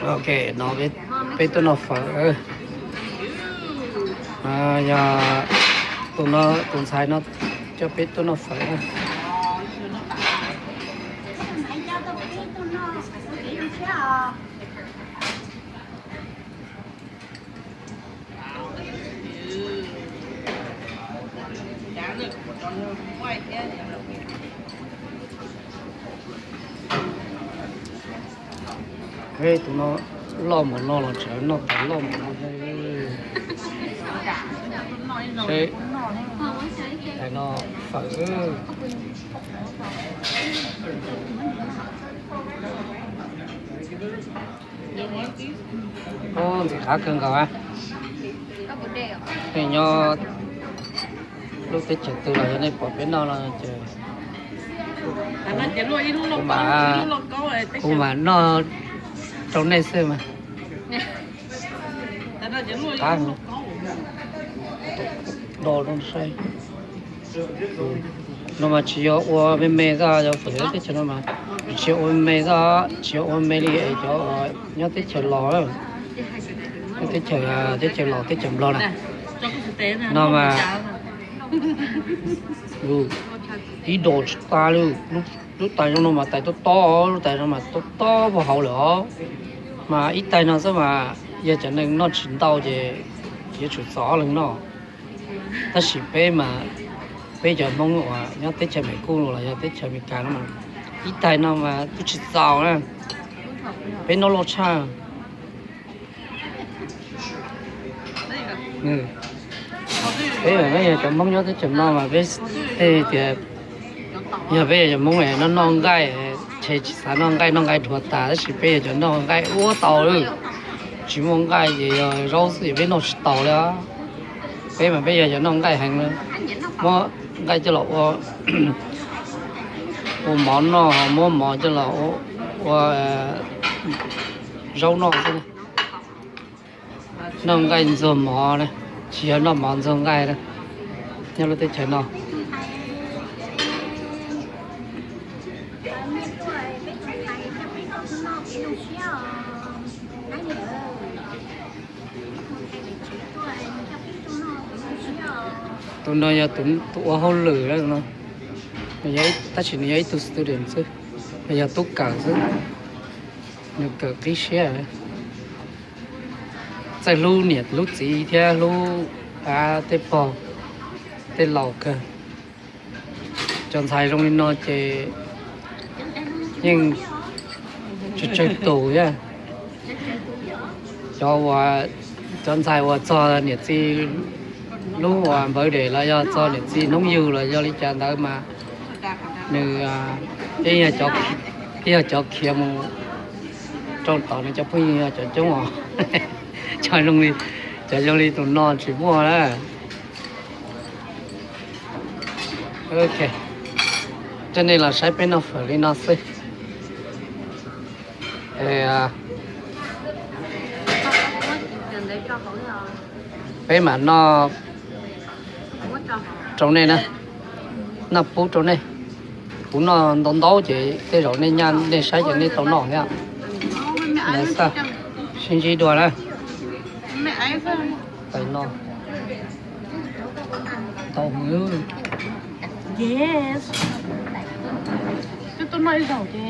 Ok, no peb tuaj noj fawm. Yog tus no, tus ntxhais no coj peb tuaj noj fawm. Tus no loj mus no los tseem noj tas loj mus no. Seb, tais no fawm. Ntxim qab kawg nkaus. Nej nyob lub teb chaws twg los yog nej pom peb noj no ces kuv mam noj rau nej xwb mas. Qab no, do saib. No mas tsis yog ua me me xwb, yog fawm teb chaws no mas tsis yog ua me me xwb, tsis yog ua me li es cov nyob teb chaws los, nyob teb chaws, teb chaws los teb chaws Nplog na. No mas ib do tsis tas li. Lub tais zoo no mas tais tob tob, lub tais no mas tob tob puag hauv lawm os. Mas ib tais no xwb mas yog cov neeg noj tsis ntau ces yuav tsum txog ob leeg noj. Tab sis peb mas, peb cov Hmoob uas nyob teb chaws Amelikas los yog teb chaws Amelikas no mas ib tais no mas twb tsis txaus na. Peb noj loj tshaj. Peb mas peb yog cov Hmoob nyob teb chaws no mas peb tej tias, yog peb yog cov Hmoob no noj nqaij, ces tsis xav noj nqaij, noj nqaij dhuav tas, tab sis peb yog cov noj nqaij ua tau lawm. Tsis muaj nqaij ces yog zaub xwb ces peb noj tsis taus li. Peb mas peb yog cov noj nqaij heev li, muab nqaij coj los ua, ua mov noj, muab mov coj los ua zaub noj xwb. Noj nqaij ntxuag mov na, tsis yog noj mov ntxuag nqaij na, nyob lub teb chaws no. Tus no yog tus ua hauj lwm no, tab sis nws yog ib tug student xwb, nws yog tub kawm xwb, nws kawm qib siab. Txawj hlub niam hlub txiv thiab hlub tej pog tej laus kawg. Cov ntxhais zoo li no ces yeej tsawg tsawg tus thiab. Cov uas, cov ntxhais uas txog niam txiv lub uas npawv dem los yog txog niam txiv hnub yug los yog li cas ntawd mas nws, tej yog cov khiav mus rau tom nws cov phooj ywg yog cov coob os. Cov zoo li, cov zoo li tus no tsis muaj na. Ok, coj nej los saib peb noj fawm li no xwb. Peb mam noj rau nej na, noj pub rau nej. Kuv noj ntau ntau ces tej zaum nej nyaj nej saib ces nej tau noj thiab. Sib ntsib dua na. Tais no tau hwv.